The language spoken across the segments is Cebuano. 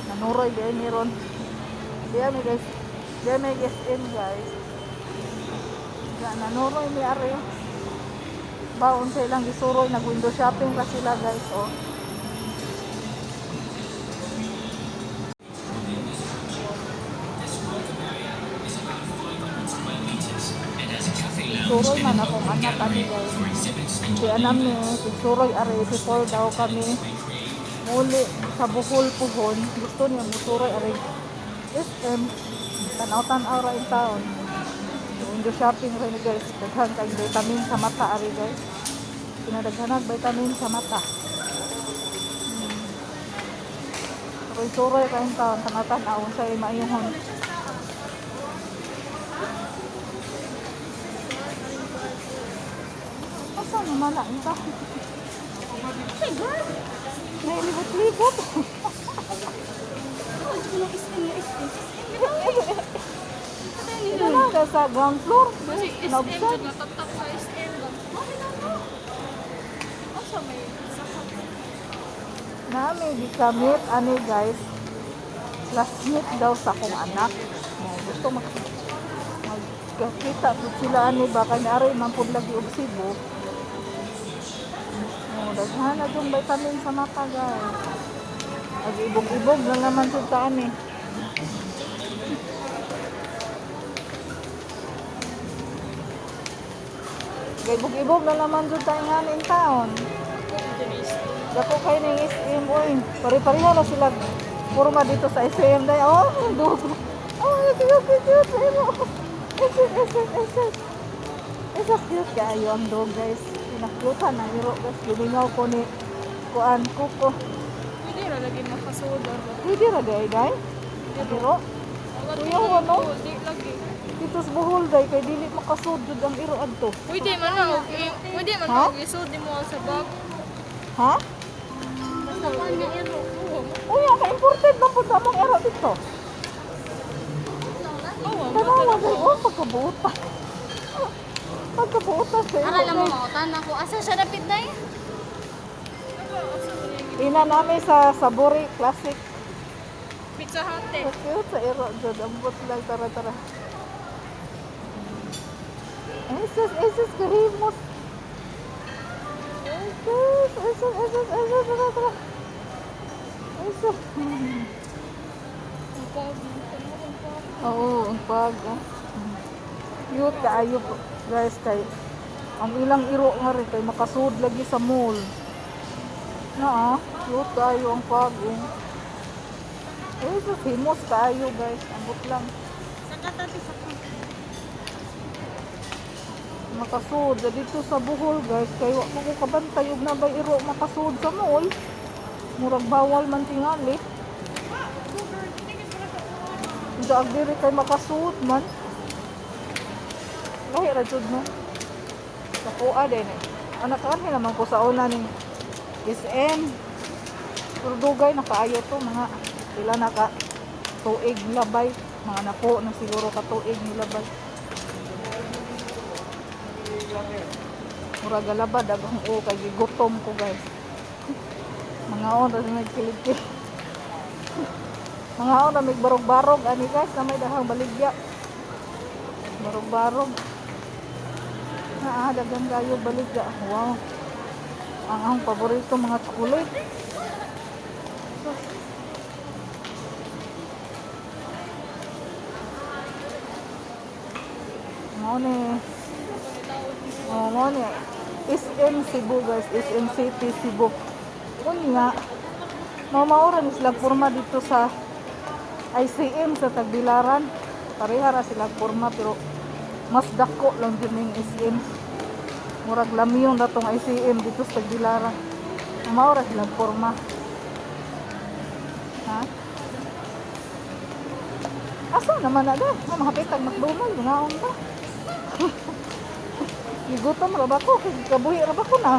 Nanuroy di ni ron. Di mi guys. Di mi SM, guys. Ya, nanuroy mi ari. Baon sa ilang gisuroy, nag window shopping pa sila, guys, oh. Suroy man akong anak ani, guys. Di anam ni suroy ari before daw kami muli sa Bohol puhon. Gusto niya musuroy ari SM. Tanaw-tanaw ra in town. Window shopping rin, guys. Daghan kay vitamin sa mata ari, guys. Pinadaghanag vitamin sa mata. Suroy-suroy ka in town. Tanaw-tanaw sa maayuhon. Asa naman na ito? Nailibot-libot. Ito na, sa ground floor. Kasi SM Nabsan. jud natatap sa SM ba. Mami na no. Asa may sakap. Nami gikamit ani, guys. Classmate daw sa akong anak. Oh, gusto magkakita pud sila ani ba kay naari man pud lagi og Cebu. Oh, daghan na yung vitamin sa mata, guys. Ag ibog-ibog na naman sa ani. Ibog-ibog na naman jud tayo nga in town. Dako kayo ng SM, oy. Pare-pareha na sila. Purma dito sa SM dahil. Oh, ang dugo. Oh, cute, cute, cute. Pero, SM, SM, SM. It's so cute kaayo ang dog, guys. Pinakyutan ang iro, guys. Gilingaw ko ni kuan kuko. Pwede ra lagi makasudar ba? Pwede ra day, day. Ang iro. Kuya, ano? Di lagi. Dito sa Bohol, day. Kay dili makasud jud ang iro adto. Pwede man na og pwede man Ha? na og isod mo sa bag. Ha? Basta kuan nga iro. Oo. Uy, ang ka-imported lang po among iro dito. Oo. Tanawa, day. Oh, pagkabuota. Pagkabuota sa iro, Ara lang day. mo mautan ako. Asa siya dapit na eh? Ina namin sa Saburi Classic. Pizza Hut eh. So cute sa iro jud. Ambot lang, tara tara. Esos, esos kahimos. Esos, esos, esos, esos, tara tara. Esos. Ang pag. Ang pag. Oo, ang pag. Oh. Cute kaayo po, guys, kay ang ilang iro nga rin kay makasud lagi sa mall. Na ah, cute kaayo ang pag. Oh. Eh, himos kaayo, guys. Ambot lang. Makasud dito sa Bohol, guys, kay wa ko kabantay og nabay iro makasud sa mall. Murag bawal man tingali. Daag diri kay makasuod man. Lahi ra jud, no. Sa kuha din eh. Anak kanhi naman ko sa una ning SM. Pero dugay na kaayo to, mga pila na ka tuig labay. Mga nako na siguro ka tuig ni labay. Murag galaba daghang o kay gigutom ko, guys. Mga on ra nagkilig-kilig. Mga on ra mig barog-barog ani, guys, na may daghang baligya. Barog-barog. Na ah, daghang kayo baligya. Wow. Ang akong paborito mga chocolate. Sus. Mao ni. Oh, mao ni. SM Cebu, guys, SM City Cebu. Unya, mao ni sila porma dito sa ICM sa Tagbilaran. Pareha ra sila porma pero mas dako lang jud ning SM. Murag lamiyon na tong ICM dito sa Tagbilaran. Mao ra sila porma. Ha? Asa naman na da? Mahapit ang McDonald, ngaon ba? Gigutom ra ba ko? Kabuhi ra ba ko na?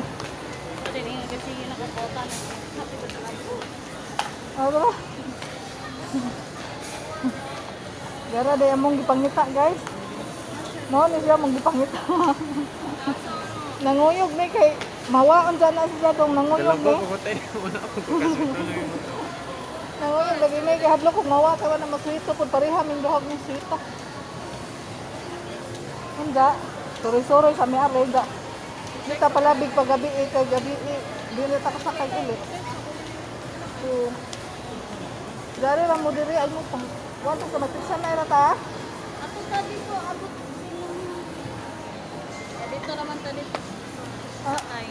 Dili nga kasi nakapota na. Happy ba sa ako? Ano? Gara day among gipangita, guys. Mao ni siya among gipangita. Nanguyog ni kay mawaon sana siya dong nanguyog Dalawa ni. ko tayo. Wala akong kukasito. Nanguyog lagi ni Kay hadlok kog mawa kay wala maswito pud, pareha ming duhag ni swito. Hindi. Suroy-suroy sa may ari da. Di ta palabig pag gabi eh, kay gabi eh. Dili ta kasakay ulit. So, dari ra mo diri ay mo pang wala sa matiksan na ra ta. Ato ta dito, abot silong. Eh, dito naman ta dito. Sakay.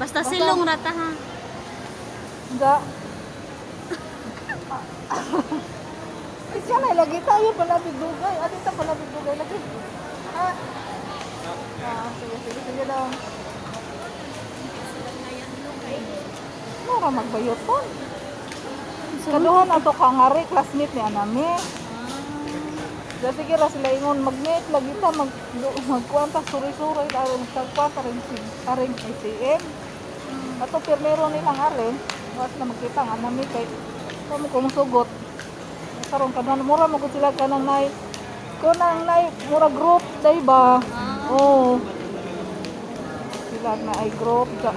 Basta silong rata ha. Hindi. Siya na lagi tayo palabig dugay. Ati ta palabig dugay lagi. Ha? Ah, sige, sige, sige daw. Mura magbayoton. Kaduhan ato kangari, classmate ni anami. Da sige ra sila ingon mag-meet lagi ta mag magkuan ta suri-suri ta magtagpa ta rin si aring ATM. Ato pirmero nilang are, wa sila magkita nga anami kay kamo kung sugot. Karon kaduhan mura mo gud sila kanang nay kunang nay mura group day ba? Oo. Sila na ay group da.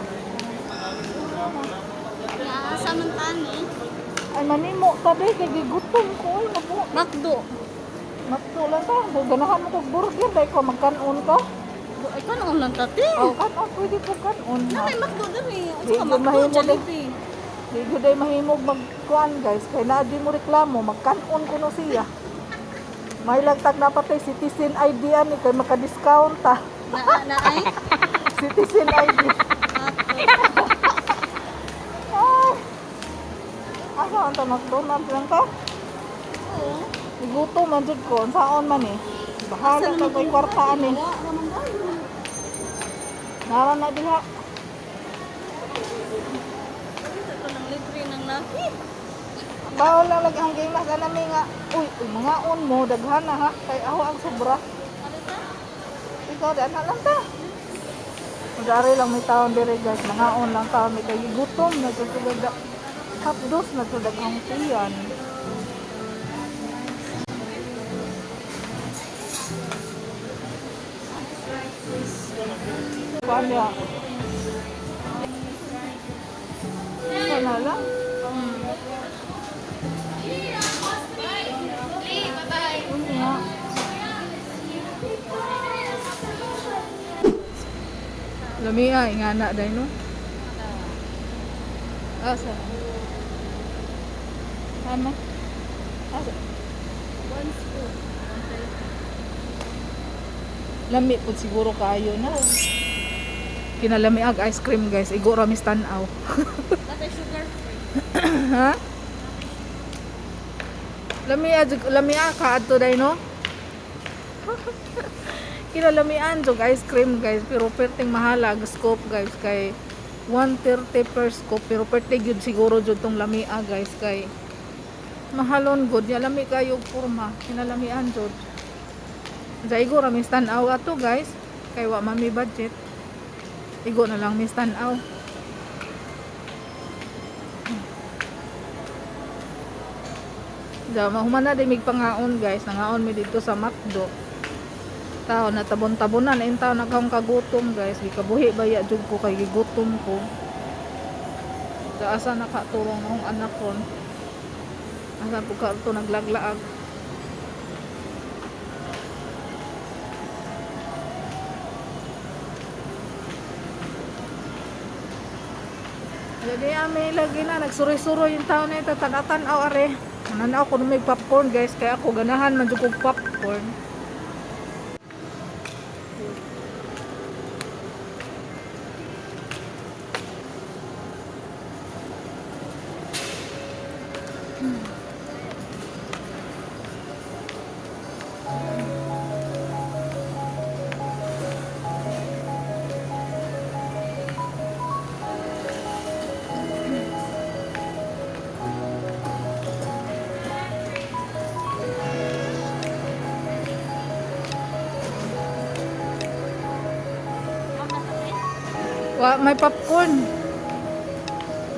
Asa man tani? Ay manimo ta day kay gigutom ko ay mabu. Makdo. Matso lang ta. Kung ganahan mo kog burger day ko magkanon ka. Ay kanon lang ta te. Oh, kanon pwede ko kanon. Na may makdo diri. Di Unsa ka gyud makdo mahimo day. Jollibee? Di gyud ay mahimog magkuan guys kay naa di mo reklamo magkanon kuno siya. May lagtag na patay citizen ID ani kay maka-discount ta. Na na ay. Citizen ID. Ato. Ay. Asa ang ta McDonald's lang ta? Oo. Igutom man jud ko. Unsaon man eh. Bahala Asa ka naman kay kung- kwarta ani. Wa raman dayon. Nara na diha. Ito nang libre ng laki. Bawal lang lagi ang game mas anami nga. Uy, uy, mga on mo daghan na ha kay ako ang sobra. Ano ta? Ikaw daan na lang ta. Magari lang may taon dire guys, mga on lang taon may kay gutom na tutugag hapdos na tudag ang tiyan. Paano? Sana lang. Unya. Lamia, ingana day no? Asa? Tama? Asa? One scoop. Lami po siguro kayo na. Kinalami ag ice cream guys. Igo ra mis tan-aw. Natay sugar free. Ha? Lamia jud lamia ka adto day no? Kinalamian jud ice cream guys pero perting mahala ag scoop guys kay 130 per scoop pero perte gyud siguro jud tong lamia guys kay mahalon gud ya lami kayo og porma kinalamian jud. Sa igo ra mis tan-aw ato guys kay wa man mi budget. Igo na lang mis tan-aw. Da, mahuman na din mig pangaon guys. Nangaon mi dito sa McDo. Tao na tabon-tabonan na tao na akong kagutom guys. Gikabuhi baya jud ko kay gigutom ko. Da asa nakaturong akong anak kon. Asa po ka to naglaglaag. Lagi ami lagi na nagsuroy-suroy yung tao na ito tan-tanaw are. Nananaw ko may popcorn guys kaya ako ganahan man jud kog popcorn. Wa may popcorn.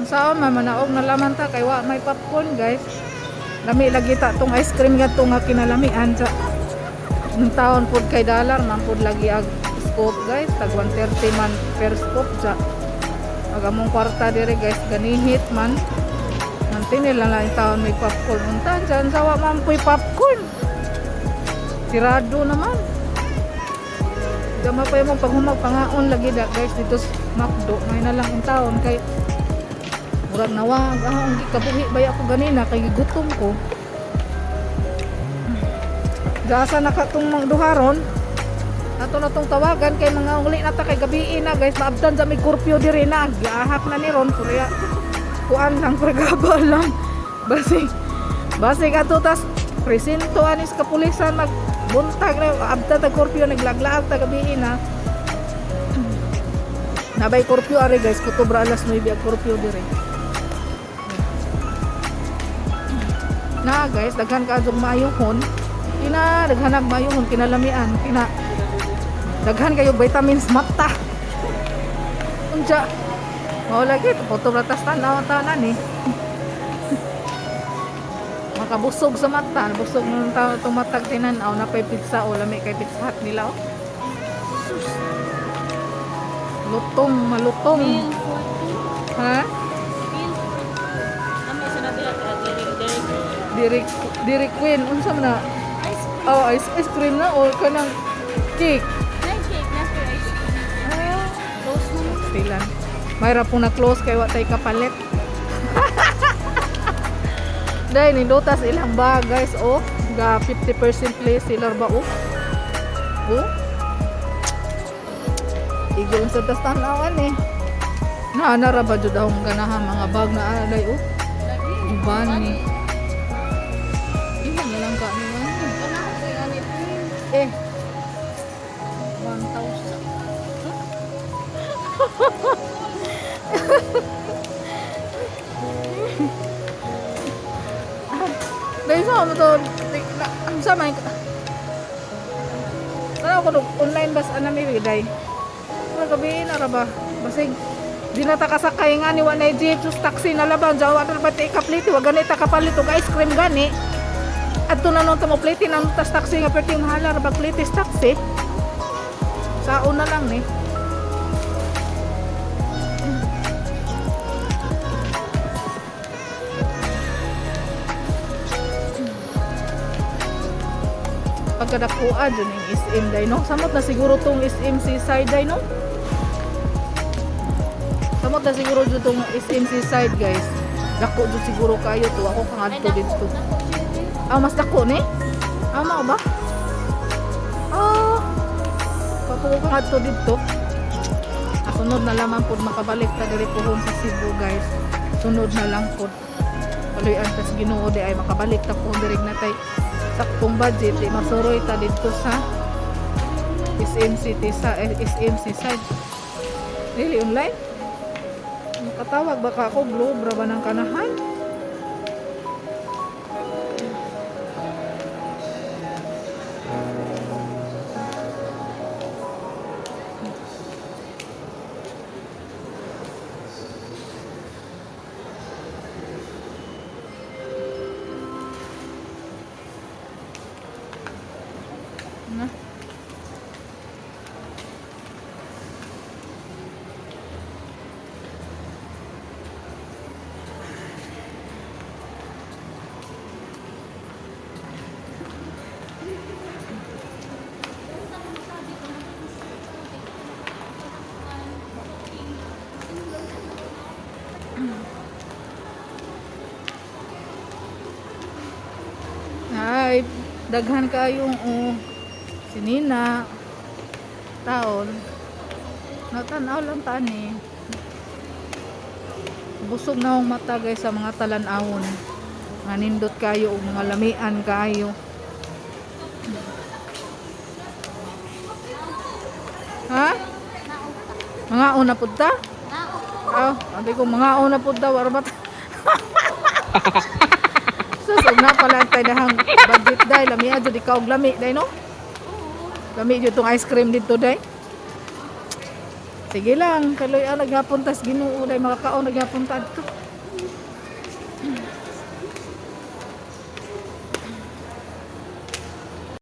Ang sao man manaog na laman ta kay wa may popcorn guys. Lami lagi ta tong ice cream nga to nga kinalamian sa nung taon pod kay dollar man pod lagi ag scoop guys tag 130 man per scoop sa ag among kwarta dire guys ganihit man. Tinil lang taon may popcorn. Unta, dyan sa wa man po'y popcorn. Sirado naman. Dama pa yung paghumag pangaon lagi da guys dito sa McDo. May na lang ang taon kay murag nawag ah, ang gikabuhi baya ako ganina kay gigutom ko. Gasa na ka tong mga duharon. Ato na tong tawagan kay mga uli na ta kay gabi na guys, maabdan sa may curfew diri na. Giahak na ni ron kuya. Kuan lang pregaba lang. Basig basig ato tas presinto anis kapulisan magbuntag na abdan ta curfew, naglaglaag ta gabi na. Nabay curfew are guys, kutubra alas 9 ang curfew diri. Na guys, daghan ka adtong maayuhon. Kina daghan ang maayuhon kinalamian, kina daghan kayo vitamins mata. Unja. Mao lagi kutubra tas tan-aw tanan eh. Makabusog sa mata, busog ng tao itong matag tinan-aw na pay pizza o lami kay Pizza Hut nila oh. Sus. Lutong, malutong. Meal for two. Ha? Meal for two. Kami sa natin Derek Derek. Dairy, Dairy Queen, unsa man na? Ice cream. Oh, ice cream na or kanang cake. Nine cake, na ice cream. Ah, Close na mo. Stilan. Mayra po na close kay wa tay kapalit. Dahil nindutas ilang bag guys oh. Ga 50% place sila ba oh. Oh. Igong sa tas tan-awan eh. Na nara ba jud akong ganahan mga bag na alay oh. Lagi. Uban ni. Ilan na lang ka ni man. Ganahan ko yung ano ito. Eh. 1,000. Dahil sa ano to, ang sa may, ano ko online bas anami day. Ano gabi na ra ba? Basig di na ta kasakay nga ni wa na jeep sus taxi na laban jawa na ba ti kapliti wa gani ta kapalit og ice cream gani. Adto na nung tamo plate na tas taxi nga perting mahala ra bag plate taxi. Saon na lang ni. Pagkadakua dyan yung SM day no. Samot na siguro tong SM Seaside day no. Samot na siguro dyan tong SM Seaside guys. Dako dyan siguro kayo to. Ako kang Ay, adto dako, dito. dako, Jerry. Ah, mas dako ni? Ah, mao ba? Ah, papuko kang adto dito. Ah, sunod na lamang po makabalik ta diri puhon sa Cebu guys. Sunod na lang po. Paluyan tas Ginoo di ay makabalik ta po diri na tay saktong budget di masuroy ta dito sa SM City sa eh, SM Seaside. Really online? Makatawag baka ako blue bra ba ng kanahan? Na. Ay, daghan kayong oh, si Nina, taon. Natanaw lang tani. Busog na akong mata guys sa mga talan-awon. Nanindot kayo og mga lamian kayo. Ha? Mga una pud ta? Ah, sabi ko mga una pud daw arbat. Sus, og na pala ang dahang budget day, lami jud ikaw og lami day no? Lami jud tong ice cream dito day. Sige lang, kaloy ang naghapon tas Ginoo day makakaon naghapon ta adto.